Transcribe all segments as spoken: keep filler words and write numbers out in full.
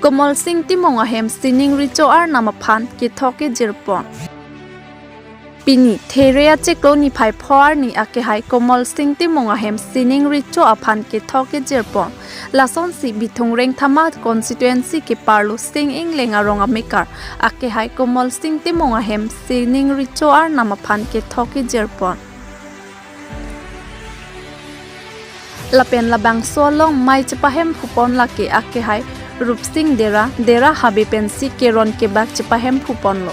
Komol Sing Timung ahem sining recho arnam aphan kethok kejirpon. Pini There achiklo niphai pho arni akehai Komol Sing Timung ahem sining recho aphan kethok kejirpon. Lasonsi Bithung Rengthama constituency keparlo Sing Ingleng arong amekar akehai Komol Sing Timung ahem sining recho arnam aphan kethok kejirpon. Lapen labangso along mei chepahemphupon lake akehai Rupsing Dera, Dera habe pensi keron kebak chepahemphuponlo.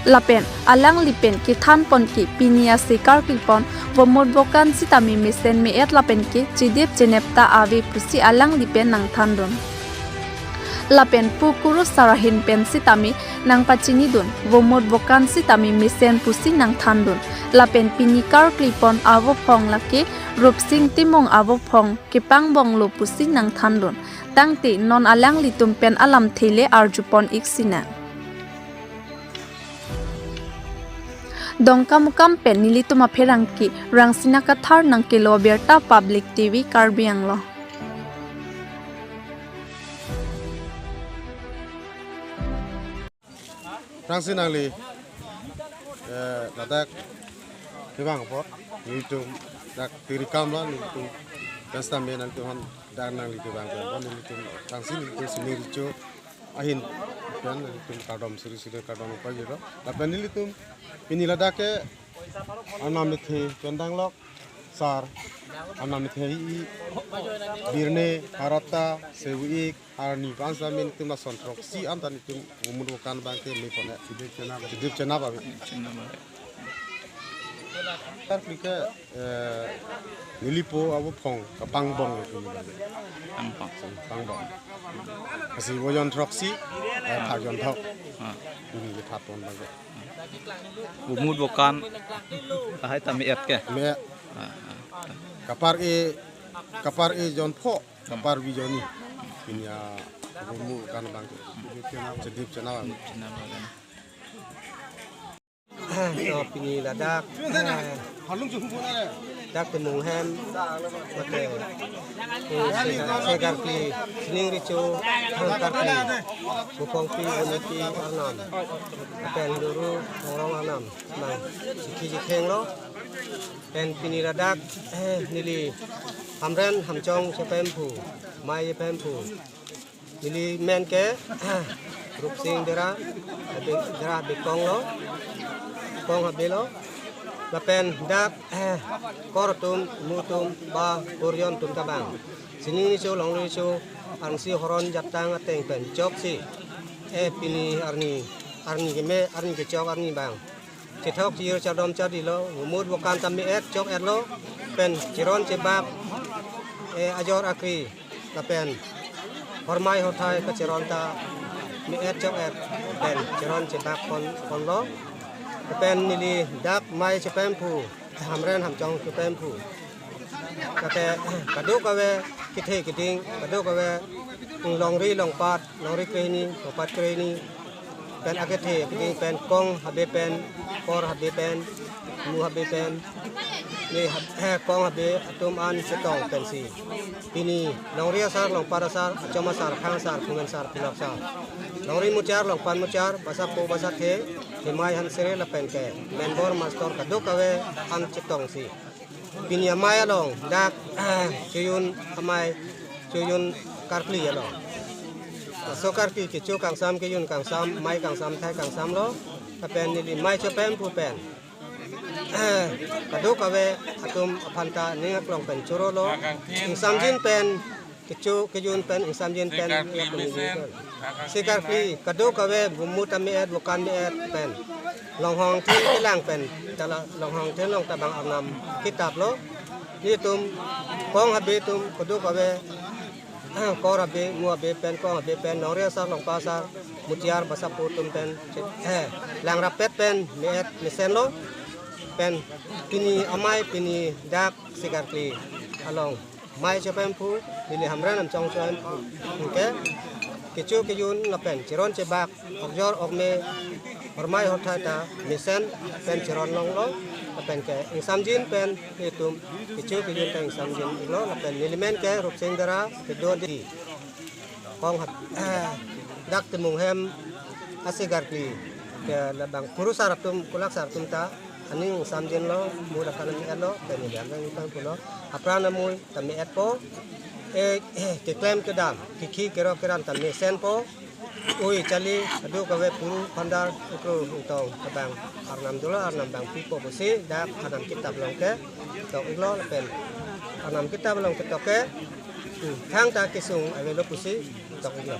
Lapen alangli pen kethanpon ke pini ase karklipon vomut vokan sitame mesen me-et lapen ke chedip chenep ta ave pusi alangli pen nangthandun. Lapen pu kurusar ahin pen sitame nangpachinidun, vomut vokan sitame mesen pusi nangthandun. Lapen pini karklipon avophong lake Rupsing Timung avophong kepangbonglo pusi nangthandun. Tangte non alanglitum pen alamthe le arjupon ik sinang. Dongkamukam pen nelitum apherangke Rangsina Kathar nangkelo abirta Public T V Karbi Anglong. Rangsi nangli, eh, ladak kevang apot, nelitum dak tirikam la, nelitum kasta me nangtuhan dak nangli kevang apot, nelitum rangsi nelitum sining recho ahin pen nelitum kardom suri suri kardom pajirlo. Lapen nelitum pini ladak ke arnam methe pen danglok sar, arnam methe hi birne harata sewu ik arni bangsa nelitum lason throksi an ta nelitum vomut vokan abang ke mepon-et. Chedip chenap ave. Karkli ke, eh, nelipo avophong kepangbong itu ni bang. Pangbong. Pangbong. Kasi vojon throksi, eh, thajon thok. Ah. Ini ke thatpon abang ke. Vomut vokan lahai ta me-et ke? Me-et. Ah, ah. Kapar e, kapar e jon pho, kapar vi jon ni. Pini avomut vokan abang ke. Chedip chenap. Chedip chenap abang. To pini ladak, eh, dak Timung ahem, mate, eh, Segar, Segarkli, sining recho, eh, karkli, Buphongpi, Buniti arnam, pen duru, Rongrong arnam, nang, sikhi jikhenglo, pen pini ladak, eh, neli, Hamren, Hamchong, chepahemphu, mei chepahemphu, neli men ke, Rupsing Dera, Dera Bekong lo, Kong habe lo, lapen dak, eh, kor atum, mu atum, ba, kurjon atum ta bang. Sining recho, longri recho, arnisi horon japtang ateng pen, choksi, eh, pini arni, arni keme, arni kechok, arni bang. Chethok chir chardom chardilo, vomut vokan ta me-et chok-et lo, pen cheron chebak, eh, ajor akri, lapen hormai horthai kacheron ta me-et chok-et, pen cheron chebak pon, ponlo, lapen neli dak mei chepahemphu, Hamren Hamchong chepahemphu. Kate kadokave kethe keding, kadokave longri longpat, longri krehini, longpat krehini, pen akethe keding pen kong habe pen, kor habe pen, mu habe pen, ne hab-, eh, kong habe atum an chetong pensi. Pini longri asar, longpat asar, achom asar, khang asar, phungen asar, phulak asar. Longri muchar, longpat muchar, basa po basa the, hemai hansere lapen ke, menbor mastor kadokave an chetongsi. Pini amei along, dak, chojun amei, chojun karkli along. Laso karkli kecho kangsam, kejun kangsam, mei kangsam, thai kangsam lo. Lapen neli mei chepahemphu pen, kadokave atum aphan ta ning aklong pen chorolo. Ingsamjin pen, kecho kejun pen, ingsamjin pen, Segarkli ya pen me-et. Segarkli, kadokave vomut ta me-et, vokan me-et pen. Longhong thi kelang pen, ta la longhong thi long ta bang arnam kitap lo. Nelitum, kong habe atum, kadokave, kor habe, mu habe pen, kong habe pen, longri asar, longpat asar, muchar basa po atum pen, eh, langrapet pen, me-et, mesen lo. Pen, pini amei, pini dak, Segarkli along mei chepahemphu, neli Hamren Hamchong chepahemphu ke, kecho kejun lapen cheron chebak, okjor okme, hormai horthai ta mesen pen cheron longlo, lapen ke ingsamjin pen nelitum kecho kejun ta ingsamjin lo, lapen neli men ke Rupsing Dera, kedo di. Kong hap, eh, dak Timung hem ase garkli ke labang kurusar atum, kulaksar atum ta aning samjinlo, muda kanam elo, kami dang pulo. Apran amui tame etpo, eh, eh, keklem kedam, kikhi kerok keran tame senpo. Ui, charli, adu kave puru pandar ukru ingtong kabang arnam dolo, arnam bang pipo pusi dak arnam kitap along ketok iklo lapen arnam kitap along ketok ke, hmm, thangta kesung avelo pusi tok iklo.